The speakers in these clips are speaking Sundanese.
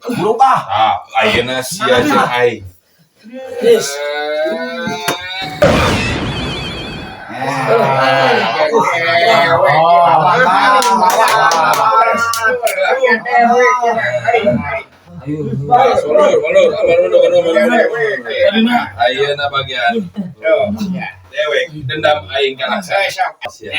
Berubah. Ah, ayeuna sia jeung aing. Yes. Mundur, mundur, mundur, mundur, mundur. Ayeuna bagian dewek dendam aing ka Laksa. Sia.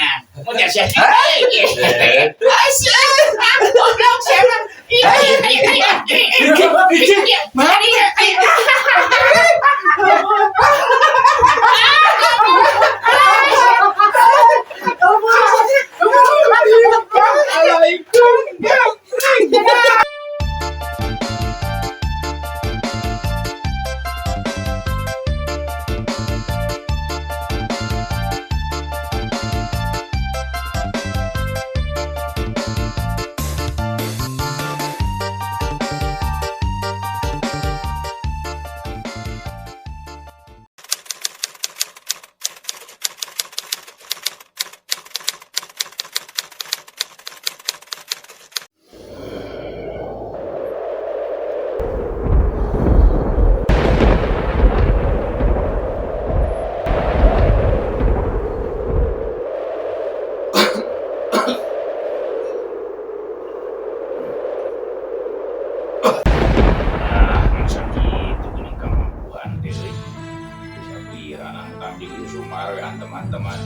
Ah, masa gitu geuning kemampuan teh euy. Bisa pira nangtang di Sumar we teman-teman.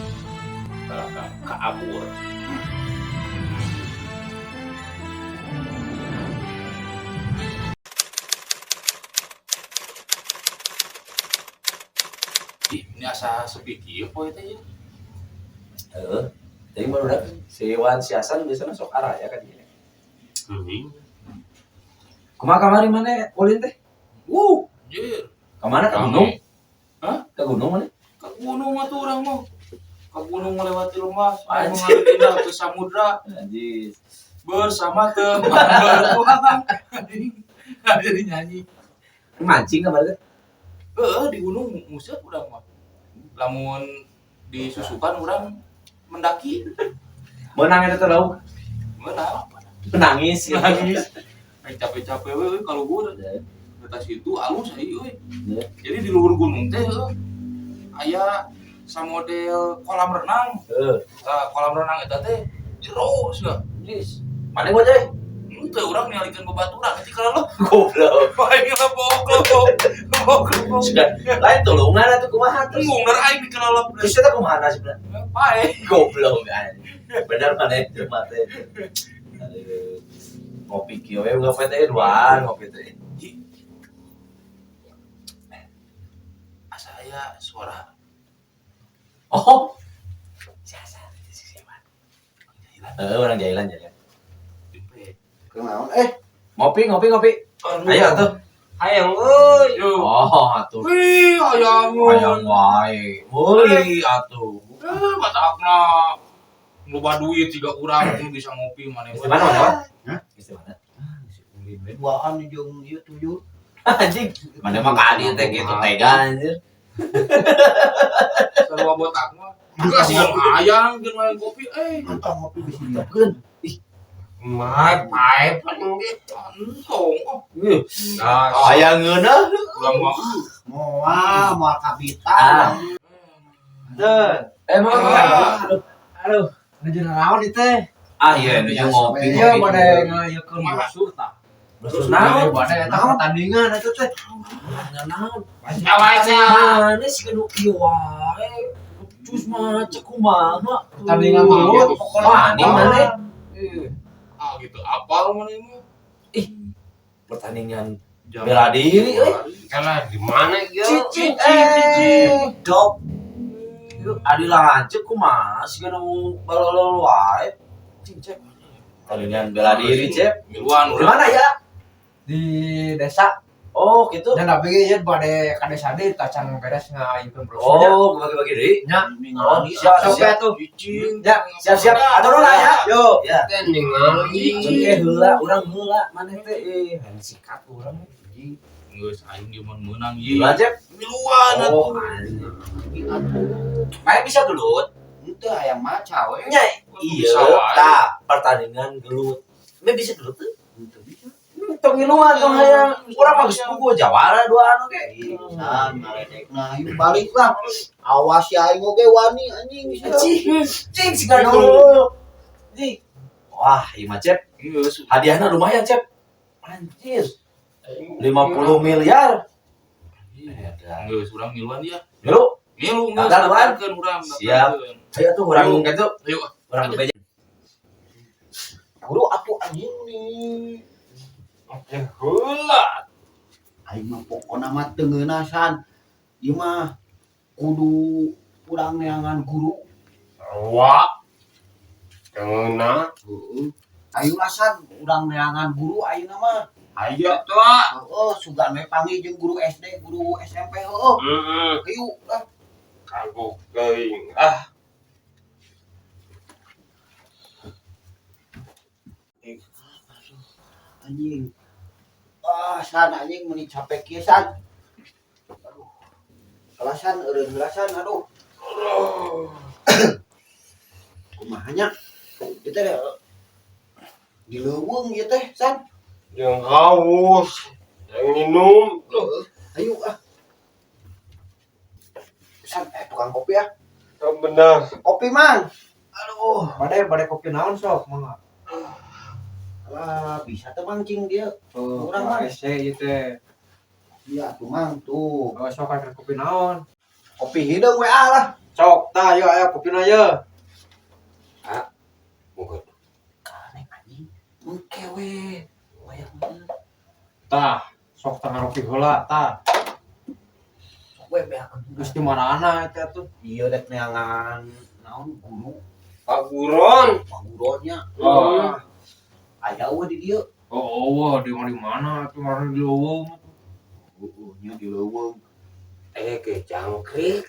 Kalah kaabur. Ih, ini asa sepi kieu poe teh ya. Heeh. Tapi baru dah si Wan si Hasan biasanya sok arah ya kan gini. Kumaha kamari mana ulin teh? Wuh, anjir. Kemana ke gunung? Hah? Ke gunung mana? Ke gunung mah tuh urang mah. Ke gunung melewati lembah, Anjir. mengalir ke samudra Anjir. bersama teman bertualang. Jadi nyanyi. Mancing kamari teh? Heeh, di gunung museup urang mah. Lamun disusukan urang mendaki Menang eta teh lauk. menang. Menangis. Gitu. Nangis. Aing capek-capek we euy ka luhur. Ya. Atas itu alus ai euy. Ya. Jadi di luhur gunung teh heuh aya samodel kolam renang. Heeh. Tah kolam renang eta teh jero sia. Please. Mana gua teh? Henteu urang ningalikeun babaturan ketika lo Goblok. aing lebok lebok lebok lebok. Sudah. Lain tulungan atuh kumaha terus. Embung dar aing dikelelep. Terus eta kumaha nasibna? Pae. Goblok kan. Bener mana itu mate. Aduh. Ngopi kieu we ngopi teh duaan ngopi teh. Asa aya suara Oh. Si Hasan itu si Wan. Heeh, orang jailan jailan. Kenaon? Ngopi ngopi ngopi. Ayo atuh. Hayang euy. Yo. Oh, atuh. Wih, hayang. Hayang wae. Meuli atuh. Eh, batakna. Loba duit tiga urang nu bisa ngopi maneh. Geus di mana mana? Hah? Geus di mana? Ulin we duaan jeung ieu tuyul. Anjing. Mana mah kali teh gitu tega anjir. Sarua botak mah. Enggak sih kan hayang jeung main kopi eh. Mantap ngopi geus ditepkeun. Mah pae paling ge. Entong oh. Nah, Hayang ngeunah. Urang mah Moal, moal kapital. Ah. Eh, mau Ah. aduh. Aduh, nuju naon ieu teh? Ah iya, nuju ngopi. Iya, ngopi. bade ngayakeun brosur tah. Brosur naon? Bade eta pertandingan eta teh. Naon? Awas ya. Mana sih kudu kieu wae. Cus mah cek kumaha. Pertandingan maut pokoknya. Wani mana? Ah gitu apal maneh mah. Pertandingan Jam- bela diri euy. Kalah di mana ieu? Cicing eh dok. Adi lanceuk kumaha sih kudu balolol wae. Cing cek. Pertandingan bela diri, Cep. Miluan Di urang. mana ya? Di desa. Oh, gitu. Dan tapi ieu bade ka desa deui tacan beres ngayakeun brosurnya. Oh, bagi-bagi deui. Nya. Oh, siap, Sok siap. atuh. Cicing. Ya, Siap-siap. Atur lah ya. Yo. Ya. Teh ningali. Cengkeh heula, urang heula maneh teh eh sikat urang anjing. Geus aing ge mun meunang ieu. Miluan, Cep. Miluan Oh, atuh. anjing. Main bisa gelut. Henteu hayang maca we. Nya, iya, Bisa wae. tah pertandingan gelut. Main bisa gelut tuh. Henteu bisa. Tong ngiluan tong hayang. Urang mah geus puguh jawara duaan oge. San ngaledekna ayo balik lah. Awas ya aing oge wani anjing. Cing, cing siga nu. Cing. Wah, ieu mah Cep. Geus. Hadiahna lumayan, Cep. Anjir. 50 miliar. Geus urang ngiluan dia. Milu, Ngilu geus Daftar, Wan. daftarkeun urang. Siap. daftarkeun. Ayo tuh urang kitu. Ayo. Urang bebeja. Guru atuh anjing nih. Ya heula. Aing mah pokona mah teu ngeunah san. Ieu mah kudu urang neangan guru. Wa. Ngeunah. Heeh. Ayo lah san, urang neangan guru ayeuna mah. Ayo tuh. Heeh, sugan we panggil jeung guru SD, guru SMP heeh. Heeh. Ayo lah. Kagok teuing. Ah. Anjing. Ah, san anjing meuni capek kieu san. Aduh. Kelasan eureun kelasan aduh. Kumaha nya? Ieu teh di leuweung ieu teh san. Yang haus, yang minum. Heeh. Ayo ah. San, tukang kopi ah. Benar. Kopi mang. Aduh. Bade kopi naon sok mangga. Alah, bisa teh mang cing dia. Oh, Urang mah. hese ieu teh. Iya tuh mang tuh. Oh, sok kan kopi naon. Kopi hideung we ah lah. Sok tah ayo ayo kopina ye. Bukan. Karek anjing. Engke we. Wayang bener. Tah, sok tah ngaropi heula tah. Sok we beakeun. Geus di mana-mana eta tuh. Iya dek neangan naon guru, Paguron. paguronnya. Oh. Aya eueuh di dieu. Oh, wah, di mana tuh mana di leuweung. Heeh, nya di leuweung. Ke jangkrik.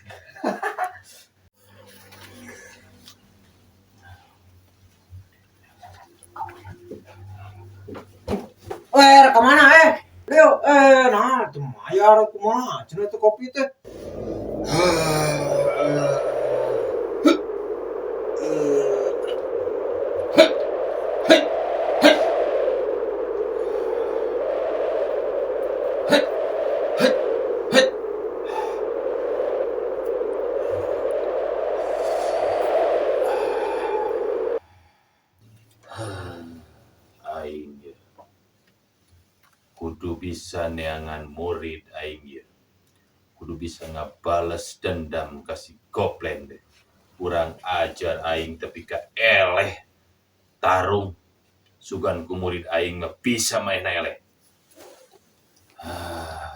Eh, kemana eh? Leo, nah, teu mayar kumaha? Cenah teh kopi teh. Aing ye. Kudu bisa neangan murid aing ye. Kudu bisa ngabales dendam ka si Goplen deh. Kurang ajar aing tapi ka eleh tarung sugan ku murid aing mah bisa main eleh. Ah,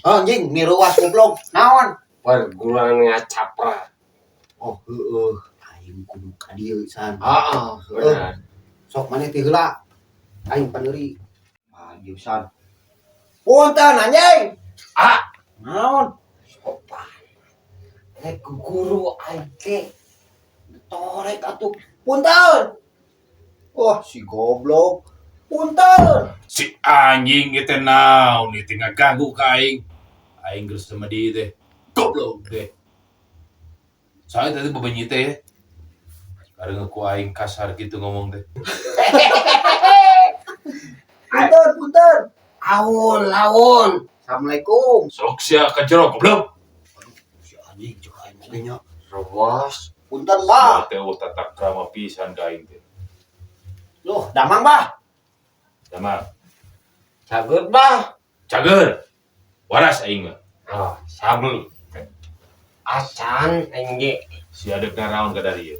Oh, anjing miruas goblok. Naon? perguruan ngacapra. Oh, heeh. Aing kudu ka dieu san. Ah, benar. Sok maneh teh heula. Aing paneuri. Ah, ieu san. Punten anjing. Ah, Naon? Sopan. Rek guru aing teh. Torek atuh. Punten. Wah, si goblok. Punten. Si anjing itu naon itu ngaganggu ka aing. Aing geus sama dia teh. Goblok teh. Soalnya tadi bebenyi teh ya. Karena ku aing kasar gitu ngomong teh. Punten, punten. Awun, awun. Assalamualaikum. Sok sia ka jero goblok. Si anjing cek aing oge nya. Robos. Punten, Bah. Teh tata krama pisan ka aing teh. Loh, damang, Bah. Damang. Cager, Bah. Cager. Waras aing mah. Oh, sami. Acan aing ge. Si adek naraon ka dari ieu.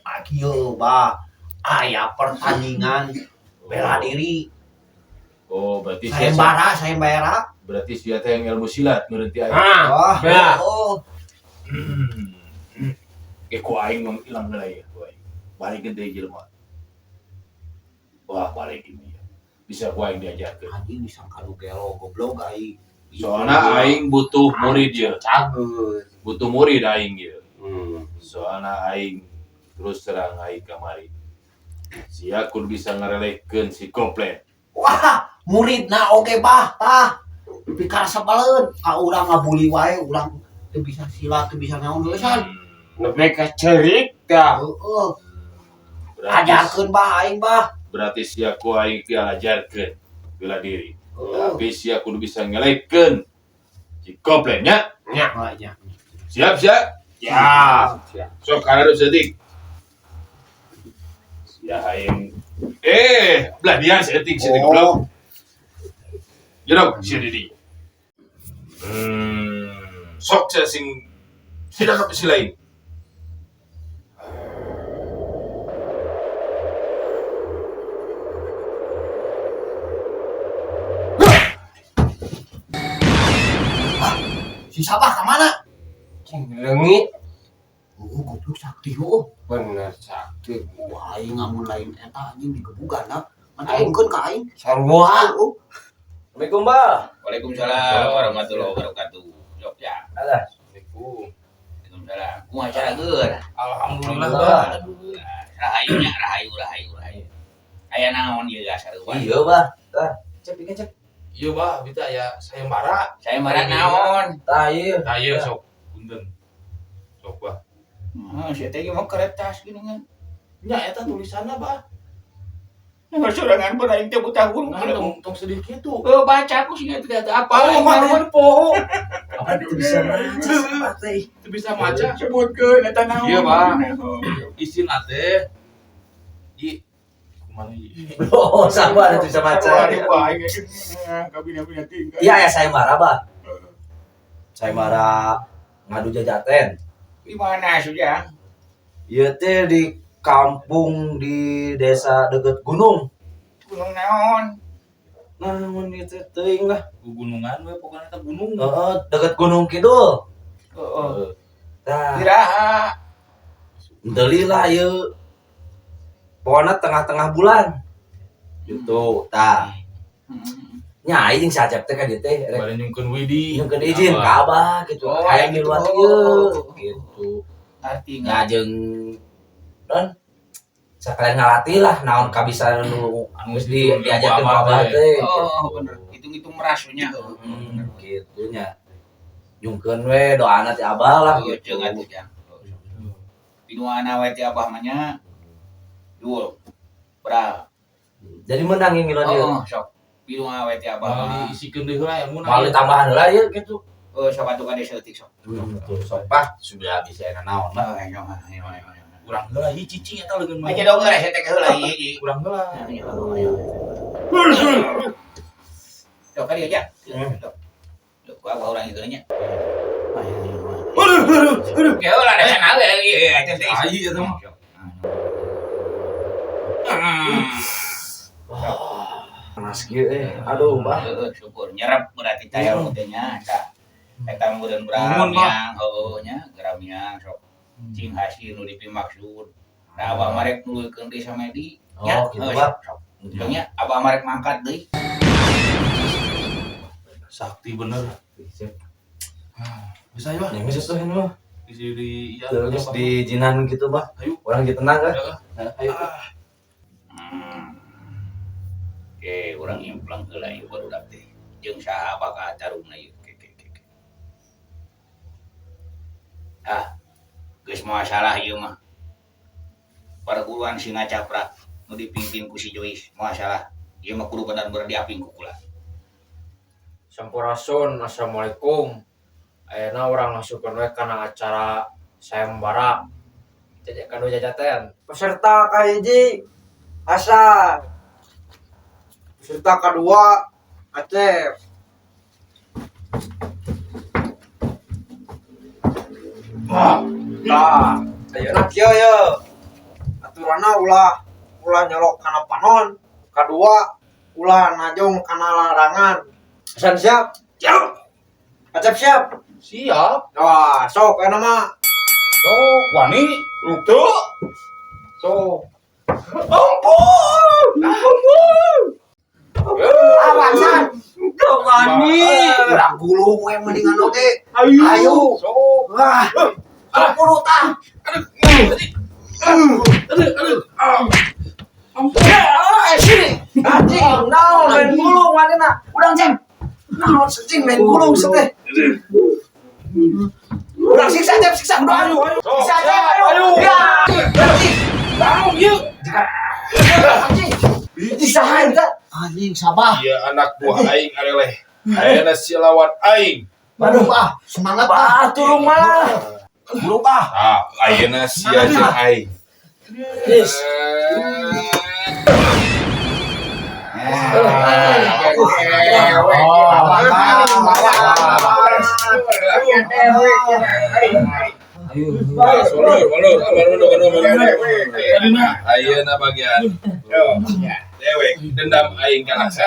Ah, kieu, Bah. Aya pertandingan bela diri. Oh, berarti sia Sayembara, sayembara. berarti sia teh yang ilmu silat meureun ti aing. Ah, Wah, ya. oh. Ku aing mah ilang heula ya, ku aing. Balikeun deui jelema. Wah, balikeun ieu. Bisa ku aing diajarkeun. Anjing disangka nu gelo goblok aing. Soalna aing butuh murid ye. Cager. Butuh murid aing ye. Hmm. Soalna aing terus terang aing kamari. Sia kudu bisa ngarelehkeun si Goplen. Wah, muridna oge bah, tah. Pikar sabaleun, ka urang ngabuli wae, urang teu bisa silat, teu bisa naon deui san. Nepi ka cerik tah. Heeh. Ajarkeun bah aing bah. Berarti sia ku aing diajarkeun bela diri. Tapi sia kudu bisa ngelehkeun si Goplen nya. Nya. Oh, nya. Siap siap? Ya. Sok karena setik. Sia aing belah dia setik setik goblok. Jero sia di. Sok sia sing tidak ka si lain. Si Sabah ka mana? Cing leungit. Oh, goblok sakti oh. Bener sakti. Wah, aing ngamun lain eta anjing digebugan nah. Mantepkeun ka aing. Sarua. Oh, Assalamualaikum, Bah. Waalaikumsalam warahmatullahi wabarakatuh. Jogja. Alah. Assalamualaikum. Waalaikumsalam. Kumaha cara geur? Alhamdulillah, Bah. Alhamdulillah. Rahayu nya, rahayu, rahayu, rahayu. Aya naon ieu sarua? Iya, Bah. Tah, cep ieu cep. Iya, Bah, bita ya sayembara. Sayembara naon? Tah, ieu. Tah ieu sok punten. Sok, Bah. Heeh, sia teh mau kertas gini kan. Nya eta tulisanna, Bah. Nah, sorangan pun aing teh buta huruf. Nah, tong tong sedih kitu. Oh, baca aku sih tidak ada apa. Oh, mah poho. Apa itu bisa maca Sabah teh? Teu bisa maca. Sebutkeun eta naon. Iya, Pak. Isina teh. I kumaha ieu? Oh, Sabah itu bisa maca. Iya, ya saya marah, Bah. Saya marah ngadu jajaten. Di mana sudah? Ieu teh di kampung di desa deket gunung. Gunung naon? Naon ieu teh teuing lah. Gunungan we pokokna eta gunung. Heeh, deket Gunung Kidul. Heeh. Tah, Iraha. deuli lah ieu. Pokoknya tengah-tengah bulan. Gitu, tah. Nya aing si Acep teh ka dieu teh rek Bade nyungkeun widi. nyungkeun izin ka Abah gitu. Oh, Hayang gitu. ngiluan ieu gitu. Ngerti Nya jeung non sakalian ngalatih lah naon kabisa nu geus di diajarkeun ka Abah teh. Oh, bener. Hitung-hitung merasunya. Gitu nya. Nyungkeun we doana ti Abah lah Oh, gitu. jeung atuh jang. Pinuana we ti Abah mah nya. Dul. Bral. Jadi menang yang ngiluan ieu. Oh, sok. Pinuana we ti Abah Bakal mah. diisikeun deui heula ilmuna. Moal ditambahan heula ieu gitu. Oh, sok atuh ka desa eutik sok. Tuh sok bah sudah bisa enak naon lah. Oh, ayo, ayo, ayo, ayo. Urang heula ieu cicing eta leungeun mah. Aja dong heula saya teh heula ieu. Urang heula. Sok kali aja. Sok. Sok ku abah urang ieu nya. Aduh, aduh, aduh. Ya heula da sana we ieu eta teh. Tai eta mah. Panas kieu eh. Aduh, bah. Heeh, syukur nyerap berarti teh ilmu teh nya eta. Eta meureun Nuhun, Pak. beramiang heueuh nya, geramiang sok cing hasil nu dipimaksud. Nah, abah marek nuluykeun deui samedi. Oh, gitu, Pak. Sok. Nya abah marek mangkat deui. Sakti bener. Bisa ya, Yang geus tuh ini mah. Di di iya. Terus di jinan gitu, bah. Ayo. Orang gitu tenang kan? Ayo. Oke, urang implang heula ieu barudak teh. Jeung saha bakal tarungna ieu. Oke, oke, oke, oke. Ah, geus masalah ieu mah. Perguruan Singa Capra nu dipimpin ku si Jois, masalah. Ieu mah kudu bener-bener diaping ku kula. Sampurasun, assalamualaikum. Ayeuna urang masukkeun we kana acara sayembara. Jajakan jajaten. Peserta kahiji Hasan. Peserta kedua Acep. Tah, ayeuna kieu ye. Aturanna ulah ulah nyolok kana panon. Kadua ulah najong kana larangan. Hasan siap? Siap. Acep siap? Siap. Wah, sok ayeuna mah. Sok wani. Tuh. Sok. Ampun! Ampun! Ah, Hasan. Wani. Urang gulung we mendingan oge. Ayo. Ayo. Sok. Wah. Sok kudu tah. Aduh, aduh. Ampun. Sini. Anjing, naon main gulung manehna. Urang ceng. Naon secing main gulung teh. Urang siksa cep, siksa kudu ayo. Siksa cep, ayo. Ya. Anjing. Bangun yuk. Anjing. Ih, saha eta? Anjing sabah. Iya anak buah aing areleh. Ayeuna sia lawan aing. Aduh, bah, semangat bah. Bah, turun mah. Buru bah. Ah, ayeuna sia jeung aing. Yes. Mundur, mundur, mundur, mundur, mundur. Ayeuna bagian dewek dendam aing ka laksa.